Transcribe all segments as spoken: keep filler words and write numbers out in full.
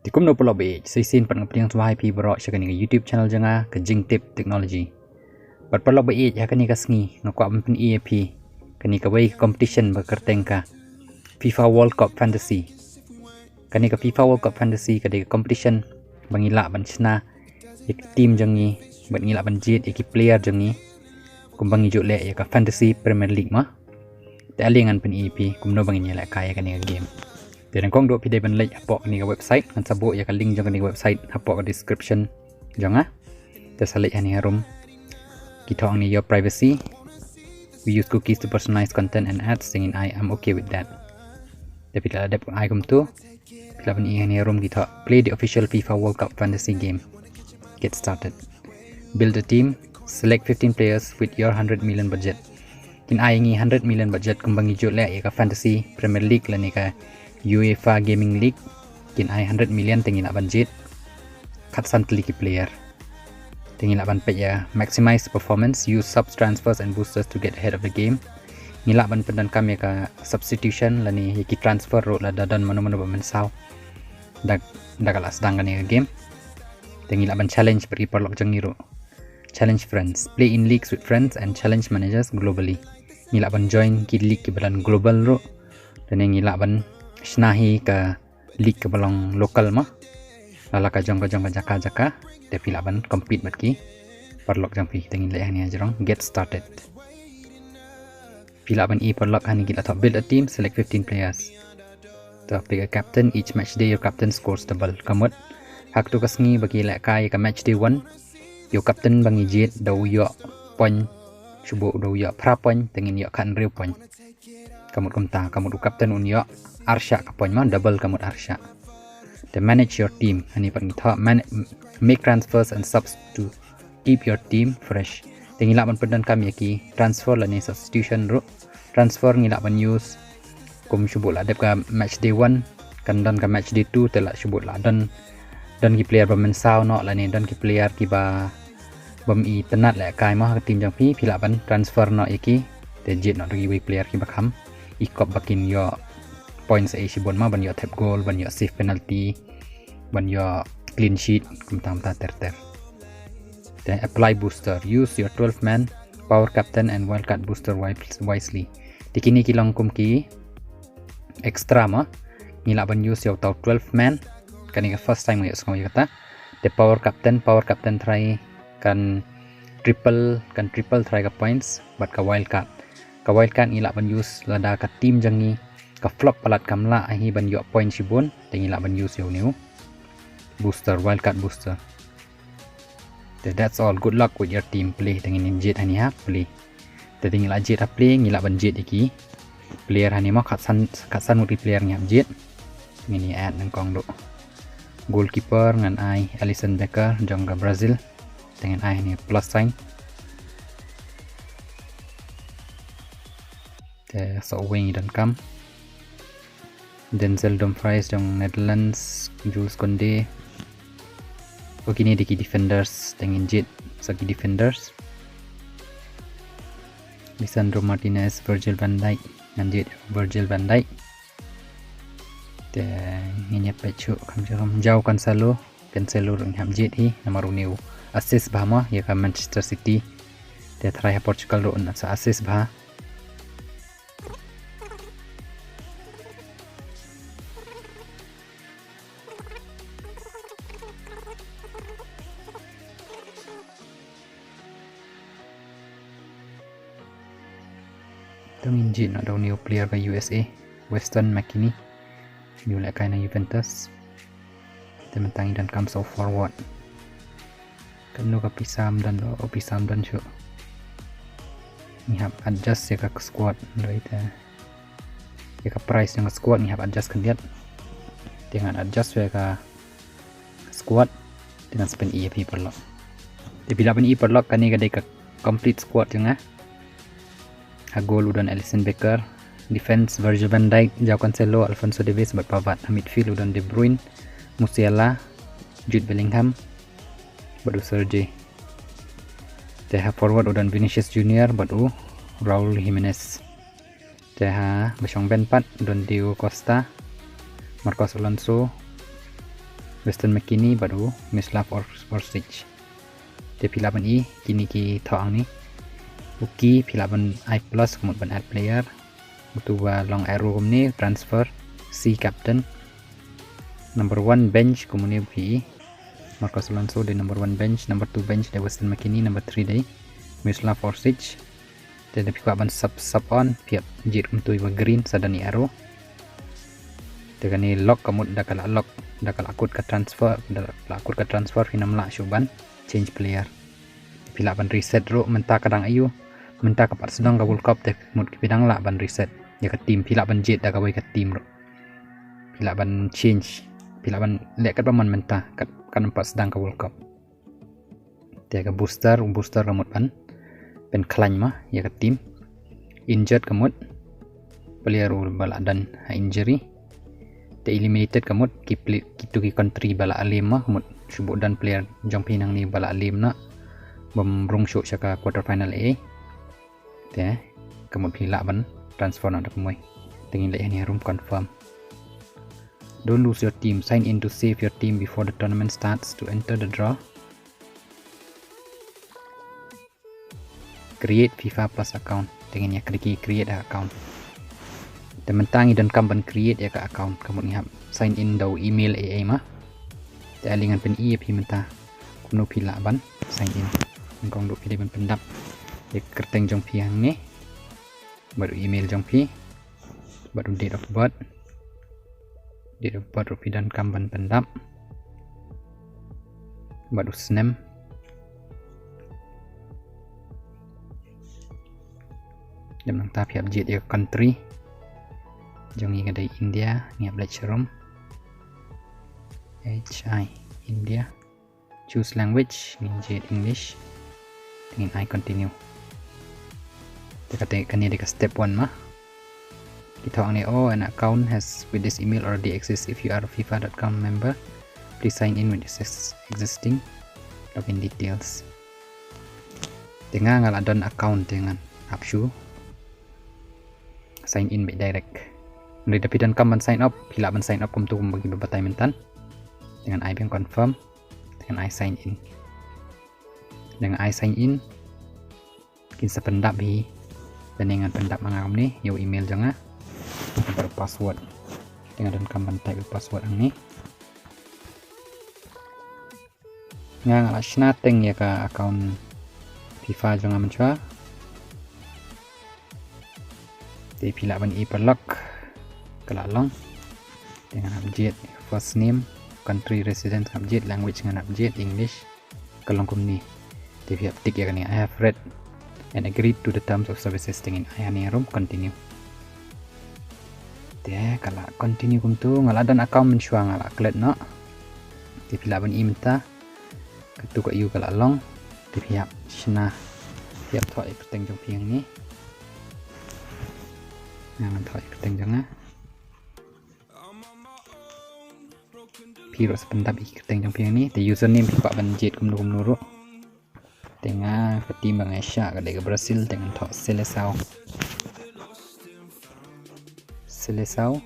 Kumno paralok ba ïeit, sa shisien pat nga pdiang sngewbha ïa phi baroh sha kane ka YouTube channel jong nga, ka Jingtip Technology. Bad paralok ba ïeit, ha kane ka sngi nga kwah ban pyni ïa phi kane kawei ka competition ba kyrteng ka FIFA World Cup Fantasy. Kane ka FIFA World Cup Fantasy ka dei ka competition ba ngi lah ban shna ïa ka team jong ngi, bad ngi lah ban jied ïa ki player jong ngi kumba ngi ju leh ïa ka Fantasy Premier League mo. Te ale ngan pyni ïa phi kumno ba ngin ïalehkai ïa kane ka game. Te nyngkong duh phi dei ban leit hapoh kane ka website, ngan sa buh ïa ka link jong kane ka website hapoh ka description jong nga. Te sa leit hangne harum, ki thoh hangne your privacy. We use cookies to personalize content and ads. Te ngin ai I'm okay with that. Te phi la dep ai kumtu, phi lah ban ïohi hangne harum ki thoh play the official FIFA World Cup Fantasy game. Get started. Build a team. Select fifteen players with your hundred million budget. Kin ai ngi hundred million budget kumba ngi ju leh ïa ka Fantasy Premier League lane ka UEFA Gaming League. Kin ai hundred million, te ngi lah ban jied khatsan tylli ki player. Te ngi lah ban peit ïa maximize performance, use subs, transfers and boosters to get ahead of the game. Ngi lah ban pyndonkam ïa ka substitution lane ïa ki transfer ruh lada don mano mano ba mynsaw da, da ka la sdang kane ka game. Te ngi lah ban challenge bad ki paralok jong ngi ruh. Challenge friends. Play in leagues with friends and challenge managers globally. Ngi lah ban join ki league kiba don global ruh. Te ngi lah ban shna hi ka league kaba long local mo, la la ka jong ka jong ka jaka jaka. Te phi lah ban compete bad ki paralok jong phi. Te ngin leit hangne hajrong, get started. Phi lah ban ïohi paralok hangne ki la thoh build a team, select fifteen players. To pick a captain, each match day your captain scores double. Ka mut ha katto ka sngi ba ki lehkai ïa ka match day one, ïa u captain ba ngi jied da u ïoh point, shu buh da u ïoh phra point, te ngin ïoh khathynriew point. Ka mut kumta, ka mut u captain un ïoh arshah ka point mo, double ka mut arshah. Te manage your team, hangne pat ngi thoh man-, make transfers and subs to keep your team fresh. Te ngi lah ban pyndonkam ïa ki transfer lane substitution ruh. Transfer ngi lah ban use kum shu buh la dep ka match day one, kan don ka match day two, te lah shu buh la don, don ki player ba mynsaw noh lane don ki player kiba bym itynnad lehkai mo ha ka team jong phi, phi lah ban transfer noh ïa ki. Te jied noh da kiwei player kiba kham i kop ba kin ïoh points ei shibun mo, ban ïoh thep goal, ban ïoh save penalty, ban ïoh clean sheet, kumta kumta ter ter. Te apply booster, use your twelve man power captain and wildcard booster wis-, wisely. Te kine ki long kum ki extra mo. Ngi lah ban use ïa uta u twelve man. Kane ka first time nga ïohsngew ïa kata. Te power captain, power captain tharai kan triple, kan triple tharai ka points bad ka wildcard. Ka wildcard ngi lah ban use lada ka team jong ngi ka flop palat, kam lah hi ban ïoh point shibun, te ngi lah ban use ïa une u booster, wildcard booster. Te that's all. Good luck with your team. Play. Te ngin jied hangne ha play. Te ngi la jied ha play, ngi lah ban jied ïa ki player hangne mo, khatsan, khatsan ngut ki player ngi hap jied. Ngin ïa add nyngkong duh. Goalkeeper ngan ai Alisson Becker jong ka Brazil. Te ngan ai hangne plus sign. Te sa uwei ngi donkam. Denzel Dumfries jong Netherlands, Jules Kounde. Ko kine dei ki defenders, te ngin jied sa ki defenders. Lisandro Martinez, Virgil van Dijk, ngan jied Virgil van Dijk. Te ngin ïa peit shuh kam jong Joao Cancelo, Cancelo ruh ngi hap jied hi namar une u assist bha mo ïa ka Manchester City. Te tharai ha Portugal ruh un sa assist bha. Te ngin jied noh da une u player ka U S A, Weston McKennie. Une u lehkai na Juventus. Te mynta ngi donkam sa u forward. Kano ka pisa ym don, o pisa ym don shuh. Ngi hap adjust ïa ka squad, hynrei te ïa ka price jong ka squad ngi hap adjust khyndiat. Te ngan adjust ïa ka squad, te ngan sa pyni ïa phi paralok. Te phi lah ban i paralok, kane ka dei ka complete squad jong nga. Ha goal u don Alisson Becker. Defense, Virgil van Dijk, Joao Cancelo, Alphonso Davies bad Pavard. Ha midfield u don De Bruyne, Musiala, Jude Bellingham bad u Sergey. Te ha forward u don Vinicius Junior bad u Raul Jimenez. Te ha ba shong bench pat u don Diego Costa, Marcos Alonso, Weston McKennie bad u Miroslav Or- Orsic. Te phi lah ban i kine ki thoh hangne. U key phi lah ban ai plus ka mut ban add player. Utu ba long arrow kumne, transfer, C captain. Number one bench kumne phi i. Marcos Alonso dei number one bench, number two bench dei Weston McKennie, number three dei Miroslav Orsic. Te da phi kwah ban sub sub on, phi hap jied kumtu ba green sa don i arrow. Te kane lock ka mut da ka la lock, da ka la kut ka transfer, da la kut ka transfer phin ym lah shuh ban change player. Phi lah ban reset ruh mynta ka dang aiu, mynta ka pat sdang ka World Cup te mut phi dang lah ban reset ïa ka team, phi lah ban jied da kawei ka team ruh. Phi lah ban change, phi lah ban leh katba mon mynta, kat, kat pat sdang ka World Cup. Te ka booster, u booster ka mut ban pynkhlaiñ ma ïa ka team. Injured ka mut player u ba la don ha injury. Te eliminated ka mut ki pli- kitu ki country ba la lem ma, ka mut shu bud don player jong phi nangne ba la lem na, bym rung shuh sha ka quarter final A. Te ka mut phi lah ban transfer na da kumwei. Te ngin leh hangne harum confirm. Don't lose your team. Sign in to save your team before the tournament starts to enter the draw. Create FIFA Plus account. Te ngin ïa klik create account. Te mynta ngi donkam ban create ïa ka account, ka mut ngi hap sign in da u email A A ma. Te ale ngan pyni ïa phi mynta kumno phi lah ban sign in. Nyngkong duh phi dei ban pyndap ïa ka kyrteng jong phi hangne bad u email jong phi bad u date of birth. Date of birth ruh phi donkam ban pyndap bad u snem. Dep nangta phi hap jied ïa ka country. Jong ngi ka dei India, ngi hap leit sharum. H I, India. Choose language, ngin jied English. Te ngin ai continue. Te kata kane dei ka step one ma. Ki thoh hangne, oh, an account has with this email already exists. If you are a fifa dot com member, please sign in with your existing login details. Te nga nga la don account te ngan hap shu sign in beit direct. Hynrei da phi donkam ban sign up, phi lah ban sign up kumtu kumba ngi batai mynta. Te ngan ai biang confirm. Te ngan ai sign in. Te ngan ai sign in. Kin sa pyndap hi. Te ngan pyndap ma nga kumne ïa u email jong nga bad u password. Te nga donkam ban type u password hangne. Nga nga la shna teng ïa ka account fifa jong nga mynshuwa. Te phi lah ban i paralok ka la long. Te ngan hap jied first name, country residence hap jied, language ngan hap jied English. Ka long kumne. Te phi hap tick ïa kane, I have read and agreed to the terms of services. Te ngin ai hangne harum continue. Te ka la continue kumtu, nga la don account mynshuwa, nga la klet noh. Te phi lah ban i mynta. Katu ka ïu ka la long. Te phi hap shna. Phi hap thoh ïa ka kyrteng jong phi hangne. Nga ngan thoh ïa ka kyrteng jong nga. Phi ruh sa pyndap ïa ka kyrteng jong phi hangne. Te username phi kwah ban jied kumno kumno ruh. Te nga ka team ba nga shah ka dei ka Brazil, te ngan thoh Seleção. Seleção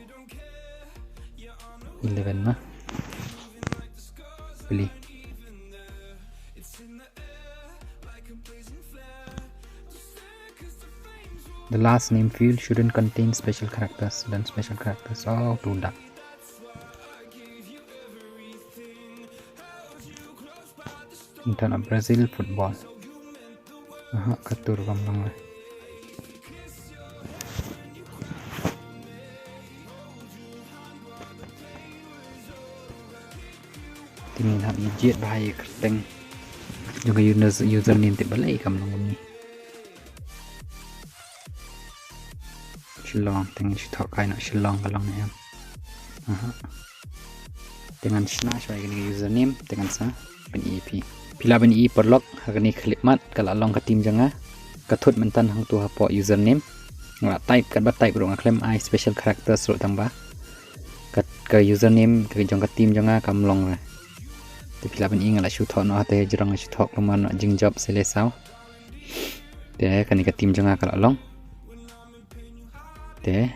eleven ma. Pli. The last name field shouldn't contain special characters. Don special characters. Oh, tu dak. Ngan thoh Brazil football. Aha, katur kam long. Te ngin hap ïa jied bha ïa ka kyrteng jong ka user, username te balei kam long kumne. Shillong, te ngin shu thoh kai noh Shillong ka long ne em. Aha. Te ngan shna shuwa ïa kane ka username, te ngan sa pyni ïa phi. Phi lah ban i paralok, ha kane ka khyllipmat ka la long ka team jong nga. Ka thut mynta hangtu hapoh username. Nga la type, katba type ruh nga khlem ai special characters ruh tang ba ka, ka username ka jong ka team jong nga kam long re. Te phi lah ban i nga la shu thoh noh ha te jrong, nga shu thoh kumno noh Jingjop Seleção. Te kane ka team jong nga ka la long. Te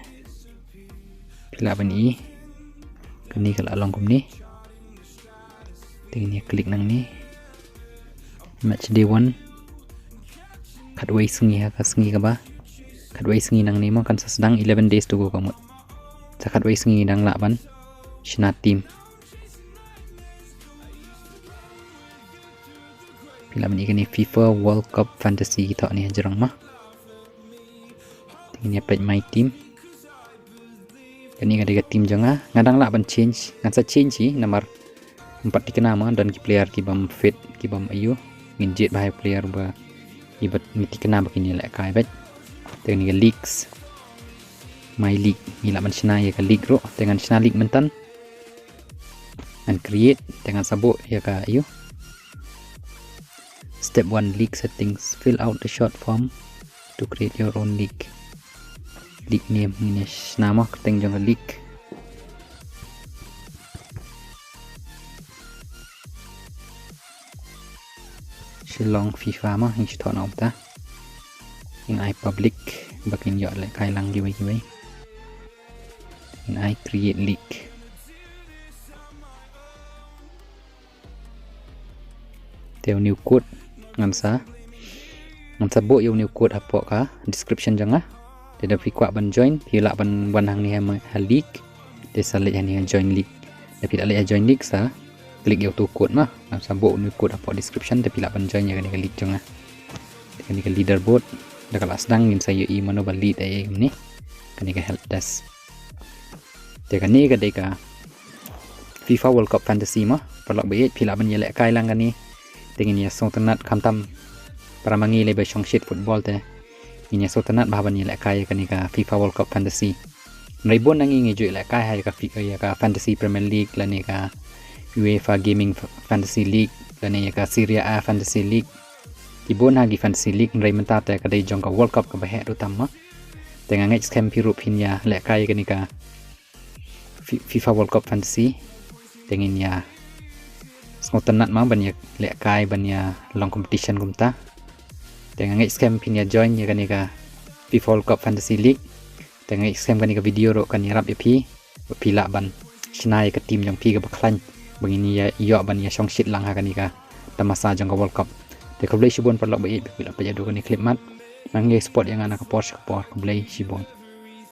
phi lah ban i kane ka la long kumne. Ngin ïa click nangne. Match day one. Khatwei sngi ha ka sngi kaba. Khatwei sngi nangne mo kan sa sdang, eleven days to go ka mut. Sa khatwei sngi dang lah ban shna team. Phi lah ban ïa kane FIFA World Cup Fantasy, thoh ne ha jrong mo. Te ngin ïa peit my team. Kane ka dei ka team jong nga. Nga dang lah ban change, ngan sa change hi namar ym pat thikna mo, don ki player ki bym fit, ki bym aiu. Ngin jied bha ïa u player ba, ki ba ngi thikna ba kin ïa lehkai beit. Te kane ka leagues, my league, ngi lah ban shna ïa ka league ruh. Te ngan shna league mynta. Ngan create, te ngan sa buh ïa ka aiu. Step one, league settings. Fill out the short form to create your own league. League name, ngin ïa shna mo kyrteng jong ka league. Shillong FIFA mo, ngin shu thoh noh mynta. Ngin ai public ba kin ïoh lehkai lang kiwei kiwei. Ngin ai create league. Te une u code ngan sa, ngan sa buh ïa une u code hapoh ka description jong nga. Te da phi kwah ban join, phi lah ban wan hangne ha, ha league. Te sa leit hangne ha join league. Da phi lah leit ha join league, sa click ïa uto u code mo. Ngan sa buh une u code hapoh description, te phi lah ban join ïa kane ka league jong nga. Te kane ka leaderboard, da ka lah sdang ngin sa ïohi mano ba lead ei ei kumne. Kane ka help desk. Te kane ka dei ka FIFA World Cup Fantasy mo. Paralok ba ïeit, phi lah ban ïa lehkai lang kane. Te ngin ïa sngewtynnat, khamtam para ma ngi lei ba shongshit football te ngin ïa sngewtynnat bha ban ïa lehkai ïa kane ka FIFA World Cup Fantasy. Hynrei bun na ngi ngi ju ïa lehkai ha ïa ka fi-, ïa ka Fantasy Premier League lane ka UEFA Gaming F-, Fantasy League lane ïa ka Serie A Fantasy League. Ki bun ha ki Fantasy League, hynrei mynta te ka dei jong ka World Cup kaba heh ruh tam mo. Te nga ngeit skhem phi ruh phin ïa lehkai ïa kane ka Fi-, FIFA World Cup Fantasy. Te ngin ïa sngewtynnat mo ban ïa lehkai, ban ïa long competition kumta. Te nga ngeit skhem phin ïa join ïa kane ka FIFA World Cup Fantasy League. Te nga ngeit skhem kane ka video ruh kan ïarap ïa phi ba phi lah ban shna ïa ka team jong phi kaba khlaiñ, ba ngin ïa ïoh ban ïa shongshit lang ha kane ka tamasa jong ka World Cup. Te khublei shibun paralok ba ïeit ba phi lah peit haduh kane ka clip mat. Nang ïa support ïa nga na ka por sha ka por. Khublei shibun.